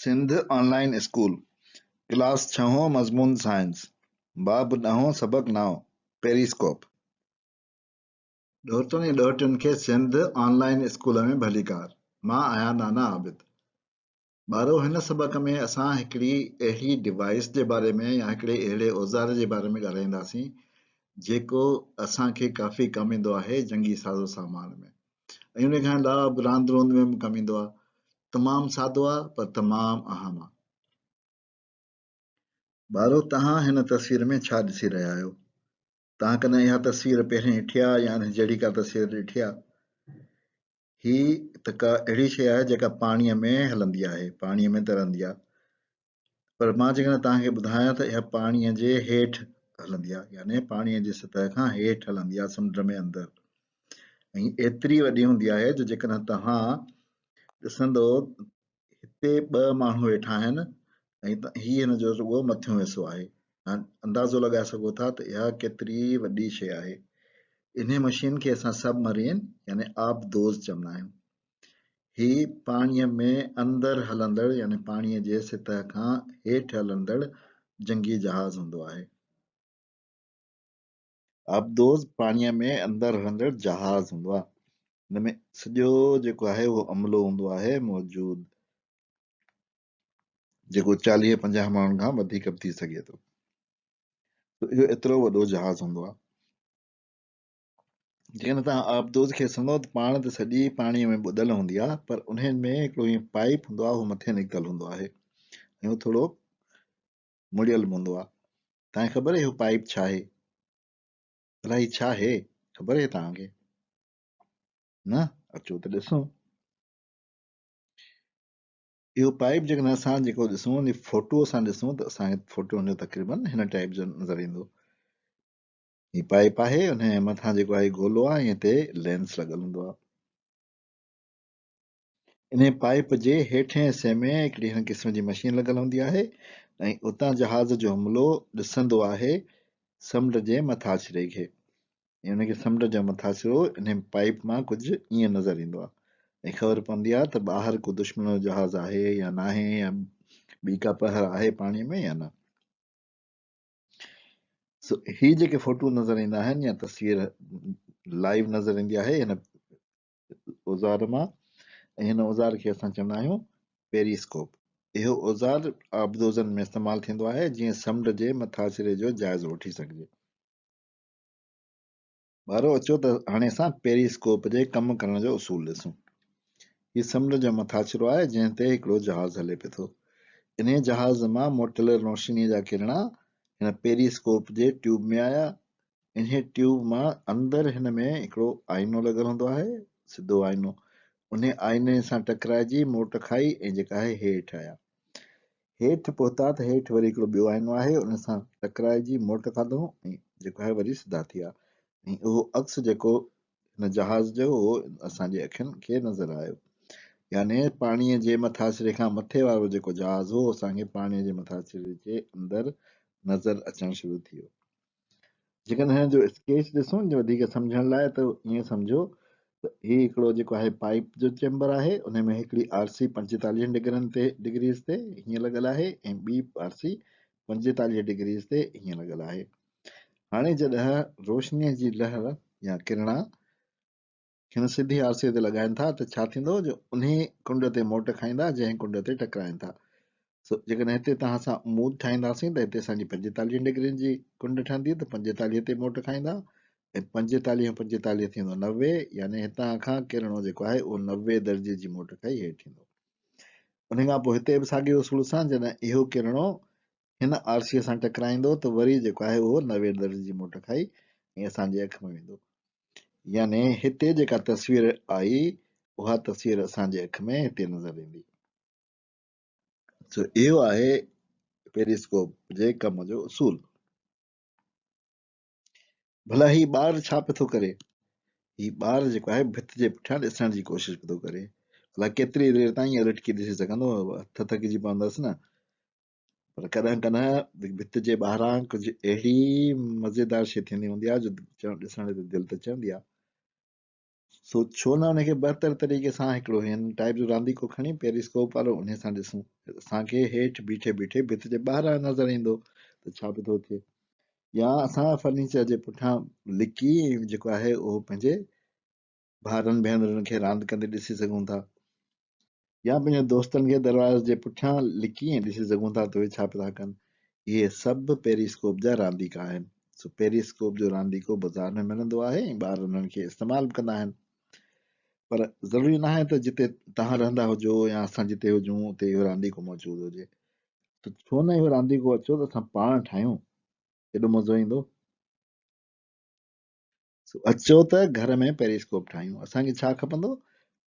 سنڌ آن line school, class ڇهون مضمون science, باب ڏهون سبق نائون، پيريسڪوپ. ڏهوٽن ۽ ڏهوٽين کي سنڌ آن لائين اسڪول ۾ ڀليڪار. مان آهيان نانا عابد. ٻارو هن سبق ۾ اسان هڪڙي اهڙي ڊوائيس جي باري ۾ يا هڪڙي اهڙي اوزار جي باري ۾ ڳالهائينداسين جيڪو اسان کي ڪافي ڪم ايندو آهي جنگي سازو سامان ۾ ۽ ان کان علاوه به راند روند ۾ به ڪم ايندو آهي. تمام سادو آهي پر تمام اهم آهي. ٻارو توهان هن تصوير ۾ ڇا ڏسي رهيا آهيو؟ توهان ڪڏهن اها تصوير پهرين ڏٺي آهي يا ان جهڙي ڪا تصوير ڏٺي آهي؟ هي ته ڪا اهڙي شيء آهي جيڪا پاڻيء ۾ هلندي آهي، پاڻيء ۾ ترندي آهي. پر مان جيڪڏهن توهان کي ٻڌايان ته اها پاڻيء جي هيٺ هلندي آهي، يعني پاڻيء جي سطح کان هيٺ هلندي آهي سمنڊ ۾ اندر ۽ ايتري وڏي هوندي آهي جو جيڪڏهن توهان ڏسندو هتي ٻه ماڻهو ويٺا آهن ۽ هي هن جو رڳو مٿيون حصو آهي. توهان اندازو لڳائي سگهو ٿا ته اها ڪيتري وڏي شيء آهي. انهي مشين کي اسان سب مرين يعني آب دوز چوندا آهيون. هي پاڻيء ۾ اندر هلندڙ يعني پاڻيء جي سطح کان هيٺ هلندڙ جنگي جهاز هوندو آهي. آبدوز پاڻيء ۾ اندر هلندڙ جهاز هوندو آهي. ان ۾ سڄو جيڪو آهي اهو عملو هوندو آهي موجود جيڪو چاليهه پنجاهه ماڻهن کان وڌيڪ به ٿي سگهي ٿو. اهو ايترو وڏو جهاز هوندو آهي. جيڪڏهن توهان آبدوز کي ڏسندو ته پاڻ ته سڄي پاڻيء ۾ ٻڏل هوندي آهي پر انهن ۾ هڪڙو ائين پائيپ هوندو آهي اهو مٿي نڪتل هوندو آهي ۽ اهو ٿورو مڙيل به هوندو آهي. توهان کي خبر آهي اهو پائيپ ڇا آهي؟ ڀلا هي ڇا آهي؟ خبر آهي توهان کي؟ نه؟ اچو ته ڏسون. اهو پائيپ جيڪڏهن اسان جيڪو ڏسون ان جي فوٽو اسان ڏسون ته اسان کي فوٽو ان جو تقريبن هن ٽائيپ جو نظر ايندو. هي پائيپ آهي ان جي مٿان جيڪو آهي گولو آهي ۽ هتي لينس لڳل هوندو آهي. انهي پائيپ جي هيٺين حصي ۾ هڪڙي هن قسم جي مشين لڳل هوندي آهي ۽ اتان جهاز جو حملو ڏسندو آهي سمنڊ جي مٿاڇري کي ۽ ان کي سمنڊ جو مٿاڇرو انهي پائيپ مان ڪجهه ائين نظر ايندو آهي ۽ خبر پوندي آهي ته ٻاهر ڪو دشمن جو جهاز آهي يا ناهي يا ٻي ڪا پهر آهي پاڻي ۾ يا نه. سو هي جيڪي فوٽو نظر ايندا آهن يا تصوير لائيو نظر ايندي آهي هن اوزار مان ۽ هن اوزار کي اسان چوندا آهيون پيريسڪوپ. اهو اوزار آبدوزن ۾ استعمال ٿيندو آهي جيئن سمنڊ جي مٿاڇري جو جائزو وٺي سگهجي. ٻارو اچو ته هاڻي اسان پيريسڪوپ جي ڪم ڪرڻ جو اصول ڏسون. هي سمنڊ جو مٿاڇرو آهي جنهن تي هڪڙو جهاز هلي پيو ٿو. انهيء جهاز مان موٽيل روشنيء جا ڪرڻا هن پيريسڪوپ جي ٽيوب ۾ آيا. انهيء ٽيوب مان اندر هن ۾ هڪڙو آئينو لڳل هوندو آهي، سڌو آئينو. انهيء آئيني سان ٽڪرائجي موٽ کائي ۽ جيڪا آهي هيٺ آيا. هيٺ پهتا ته هيٺ وري هڪڙو ٻيو آئينو آهي، ان سان ٽڪرائجي موٽ کاڌو ۽ جيڪو آهي وري سڌا ٿي ويا ۽ اهو عڪس جيڪو هن جهاز جو اهو اسان جي اکين کي نظر آيو. يعني پاڻيء جي مٿاڇري کان مٿي وارو جيڪو جهاز هو اسان کي پاڻيء جي مٿاڇري جي اندر نظر اچڻ شروع ٿي ويو. جيڪڏهن هن جو اسڪيچ ڏسون وڌيڪ سمجهڻ لاء ته ائين سمجهو ته هي هڪڙو جيڪو آهي پائيپ جو چيمبر آهي ان ۾ هڪڙي آرسي پنجيتاليهن ڊگرين تي ڊگريز تي هيئن لڳل آهي ۽ ٻي آرسي پنجيتاليهه ڊگريز تي هيئن لڳل آهي. هاڻي جڏهن روشنيء جي لهر يا ڪرڻا هن سڌي آرسيء تي لڳائين ٿا ته ڇا ٿيندو جو انهي ڪنڊ تي موٽ کائيندا جنهن ڪنڊ تي ٽڪرائين ٿا. سو جيڪڏهن هتي توهان سان عمود ٺاهينداسين ته هتي اسان جي پنجيتاليهن ڊگرين جي ڪنڊ ٺهندي ته پنجيتاليهه تي موٽ کائيندا ۽ پنجيتاليهه ۽ پنجيتاليهه ٿيندو 90 يعني هتان کان ڪرڻو جيڪو آهي اهو 90 درجي جي موٽ کائي هيٺ ايندو. انهي کان پوء هتي به ساڳئي اصول سان جڏهن اهو ڪرڻو هن آرسيء سان ٽڪرائيندو ته وري جيڪو آهي اهو 90 درجي جي موٽ کائي ۽ اسان جي اک ۾ ويندو. يعني هتي جيڪا تصوير آئي اها تصوير اسان جي اک ۾ هتي نظر ايندي. سو اهو آهي پيريسڪوپ جي ڪم جو اصول. ڀلا هي ٻار ڇا پيو ٿو ڪري؟ هي ٻار جيڪو آهي ڀت جي پٺيان ڏسڻ جي ڪوشش پيو ٿو ڪري. ڀلا ڪيتري دير تائين ائين لٽڪي ڏسي سگهندو؟ هٿ ٿڪجي پوندس نه. پر ڪڏهن ڪڏهن ڀت جي ٻاهران ڪجهه اهڙي مزيدار شيء ٿيندي هوندي آهي جو ڏسڻ تي دل ته چوندي آهي. سو ڇو نه ان کي بهتر طريقي سان هڪڙو هن ٽائيپ جو رانديڪو کڻي پيريسڪوپ وارو انهي سان ڏسون. اسان کي هيٺ بيٺي بيٺي ڀت جي ٻاهران نظر ايندو ته ڇا پيو ٿو ٿئي. يا اسان فرنيچر جي پٺيان لڪي جيڪو آهي اهو پنهنجي ڀائرن ڀينرن کي راند ڪندي ڏسي سگهون ٿا. يا پنهنجي دوستن کي دروازي جي پٺيان لڪي ۽ ڏسي سگهون ٿا ته اهي ڇا پيا ٿا ڪن. اهي سڀ پيريسڪوپ جا رانديڪا آهن. سو پيريسڪوپ جو رانديڪو بازار ۾ ملندو آهي ۽ ٻار انهن کي استعمال به ڪندا آهن. پر ضروري ناهي ته جتي توهان رهندا هجو يا اسان جتي هجون اتي اهو رانديڪو موجود هجي. ته ڇو نه اهو رانديڪو اچو ته اسان پاڻ ٺاهيون. ڪيڏو مزو ايندو. سو اچو ته گهر ۾ پيريسڪوپ ٺاهيون. اسان کي ڇا کپندو؟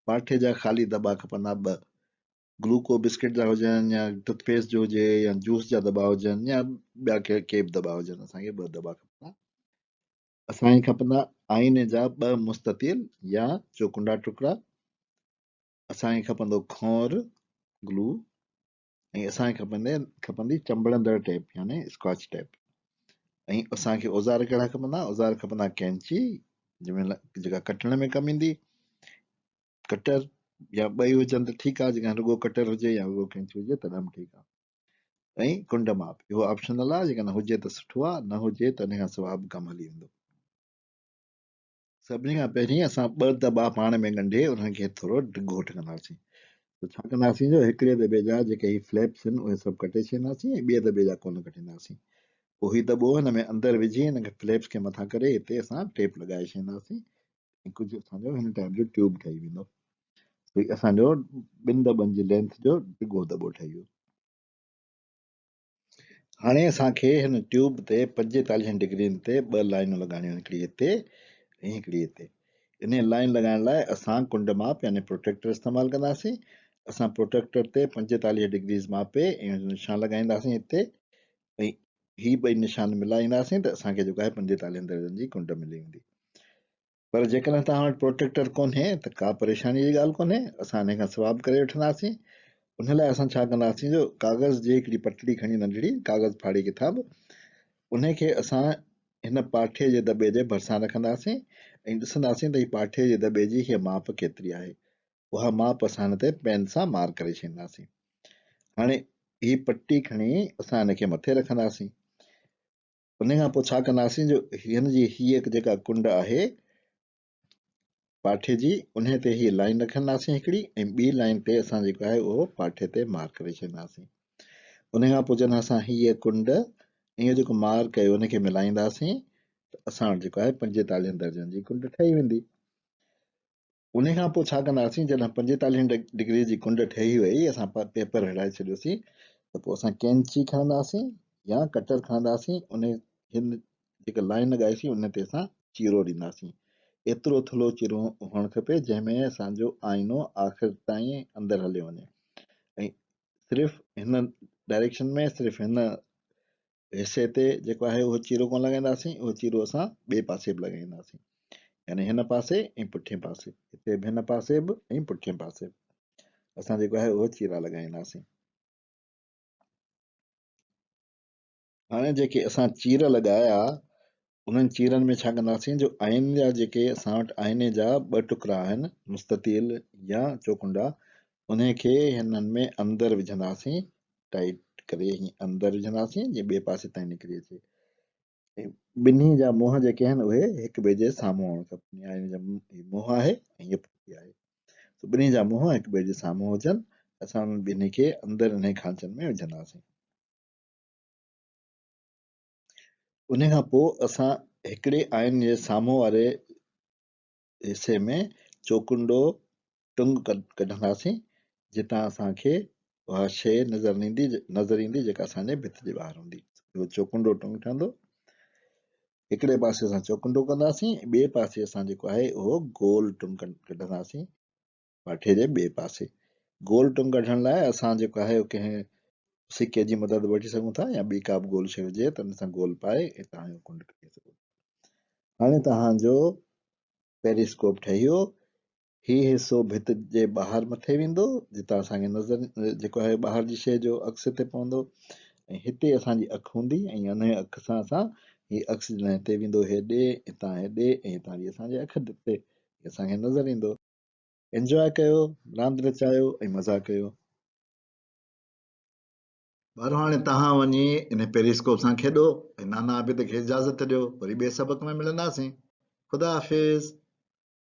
پاٺي جا خالي دٻا کپندا ٻه. گلوڪو بسڪٽ جا هجن يا ٽوٿ پيسٽ جو هجي يا جوس جا دٻا هجن يا ٻيا ڪي به دٻا هجن اسان کي ٻه دٻا کپندا. اسان کي کپندا آئيني جا ٻه مستطيل يا چوڪنڊا ٽڪرا. اسان کي کپندو کونئر، گلو، ۽ اسان کي کپندي کپندي چنبڙندڙ ٽيپ يعني اسڪاچ ٽيپ ۽ اسان کي اوزار ڪهڙا کپندا اوزار کپندا ڪينچي جنهن ۾ جيڪا ڪٽڻ ۾ ڪم ايندي ڪٽر يا ٻئي هجن ته ٺيڪ آهي جيڪڏهن رڳو ڪٽر هجي يا رڳو ڪينچي هجي تڏهن به ٺيڪ آهي ۽ ڪنڊ ماپ اهو آپشنل آهي جيڪڏهن هجي ته سٺو آهي نه هجي ته ان کان سواء به ڪم هلي ويندو. سڀني کان پهرين اسان ٻه دٻا پاڻ ۾ ڳنڍي انهن کي ٿورو ڊگهو ٺڪنداسين. ته ڇا ڪنداسين جو هڪڙي دٻي جا جيڪي هي فليپس آهن اهي سڀ ڪٽي ڇڏينداسين ۽ ٻئي دٻي جا ڪونه ڪٽينداسين. پوء هي دٻو هن ۾ اندر وجهي هن کي فليپس کي مٿان ڪري هتي اسان ٽيپ لڳائي ڇڏينداسين ۽ ڪجهه اسان جو هن ٽائيپ جو ٽيوب ٺهي ويندو. هي اسان جو ٻن دٻن جي لينٿ جو ڊگهو دٻو ٺهي ويو. هاڻي اسان کي هن ٽيوب تي پنجيتاليهن ڊگرين تي ٻه لائنون لڳائڻيون آهن، هڪڙي هتي ۽ هڪڙي هتي. انهيء لائن لڳائڻ لاء اسان ڪنڊ ماپ يعني پروٽريڪٽر استعمال ڪنداسين. اسان پروٽريڪٽر تي 45 ڊگريز ماپي ۽ ان جو نشان لڳائينداسين هتي ۽ هي ٻئي نشان ملائينداسين ته اسان کي جيڪو آهي پنجيتاليهن درجن جي ڪنڊ ملي ويندي. پر جيڪڏهن توهان وٽ پروٽيڪٽر ڪونهي ته ڪا پريشاني جي ڳالهه ڪونهي، اسان انهي کان سواء به ڪري وٺنداسين. ان لاء اسان ڇا ڪنداسين جو ڪاغذ جي هڪڙي پٽڙي کڻي ننڍڙي ڪاغذ ڦاڙي ڪٿان به انهي کي اسان هن پاٺي جي دٻي جي ڀرسان رکنداسين ۽ ڏسنداسين ته هي پاٺي جي دٻي جي هيء ماپ ڪيتري آهي. اها ماپ اسان هن تي پين سان مارڪ ڪري ڇڏينداسين. هاڻي هي پٽي کڻي اسان هن کي مٿي رکنداسين. ان کان پوء ڇا ڪنداسين جو هن جي هيء جيڪا ڪنڊ آهي پاٺي جي انهي تي هيء لائين رکنداسين هڪڙي ۽ ٻي لائين تي اسان جيڪو آهي اهو پاٺي تي مارڪ ڪري ڇڏينداسين. ان کان پوء جڏهن اسان هيء ڪنڊ ۽ اهو جيڪو مارڪ ڪيو ان کي ملائينداسين ته اسان وٽ جيڪو آهي پنجيتاليهن درجن جي ڪنڊ ٺهي ويندي. انهي کان پوء ڇا ڪنداسين جڏهن پنجيتاليهن ڊگري جي ڪنڊ ٺهي وئي اسان پيپر هڙائي ڇڏيوسين ته پوء اسان ڪينچي کڻنداسين يا ڪٽر کڻنداسين انهي هن جيڪا لائين لڳائيسين ان تي اسان چيرو ڏينداسين ايترو ٿلهو چيرو هئڻ کپي جنهن ۾ اسان جو آئينو آخر تائين اندر هليو وڃي ۽ صرف هن ڊائريڪشن ۾ صرف هن حصي تي جيڪو آهي اهو چيرو ڪونه لڳائينداسين اهو چيرو اسان ٻئي پاسي به لڳائينداسين يعني هن پاسي ۽ پٺئين پاسي هتي به هن پاسي به ۽ پٺئين پاسي به اسان جيڪو آهي اهو چيرا لڳائينداسين هاڻي جيڪي اسان چير لڳايا انهن چيرن ۾ ڇا ڪنداسين جو آئيني جا جيڪي اسان وٽ آئيني جا ٻه ٽڪرا آهن مستطيل يا چوڪنڊا انهي کي هنن ۾ اندر وجهنداسين ٽائيٽ ڪري هي اندر وجهنداسين جيئن ٻئي پاسي تائين نڪري اچي ۽ ٻنهي جا منهن جيڪي آهن اهي هڪ ٻئي جي سامهون هئڻ کپن يا هن جا هي منهن آهي ۽ هي پٺي آهي سو ٻنهي جا منهن هڪ ٻئي جي سامهون هجن اسان انهن ٻنهي کي اندر انهي کانچن ۾ وجهنداسين. انهي کان پوء اسان هڪڙي آئين جي سامهون واري حصي ۾ چوڪنڊو ٽنگ ڪڍنداسين جتان اسان کي اها شيء نظر ايندي نظر ايندي جيڪا اسان جي ڀت جي ٻاهر هوندي. اهو چوڪنڊو ٽنگ ٺهندو. هڪڙي پاسي اسان چوڪنڊو ڪنداسين ۽ ٻئي پاسي اسان جيڪو آهي اهو گول ٽنگ ڪڍنداسين. پاٺي جي ٻئي پاسي گول ٽنگ ڪڍڻ لاء اسان جيڪو آهي ڪنهن سڪي جي مدد وٺي سگهون ٿا يا ٻي ڪا به گول شيء هجي ته ان سان گول پائي ۽ توهان اهو ڪنڊ ڪڍي سگهو ٿا. هاڻي توهان جو پيريسڪوپ ٺهي ويو. هي حصو ڀت جي ٻاهر مٿي ويندو جتان اسان کي نظر جيڪو آهي ٻاهر جي شيء جو عڪس هتي پوندو ۽ هتي اسان جي اک هوندي ۽ انهيء اک سان اسان هي عڪس جڏهن هتي ويندو هيڏي هتان هيڏي ۽ هتان جي اسان جي اک تي هي اسان کي نظر ايندو. انجواء ڪيو، راند رچايو ۽ مزا ڪيو. ٻارو هاڻي توهان وڃي انهي پيريسڪوپ سان کيڏو ۽ نانا عابد کي اجازت ڏيو. وري ٻئي سبق ۾ ملنداسين. خدا حافظ.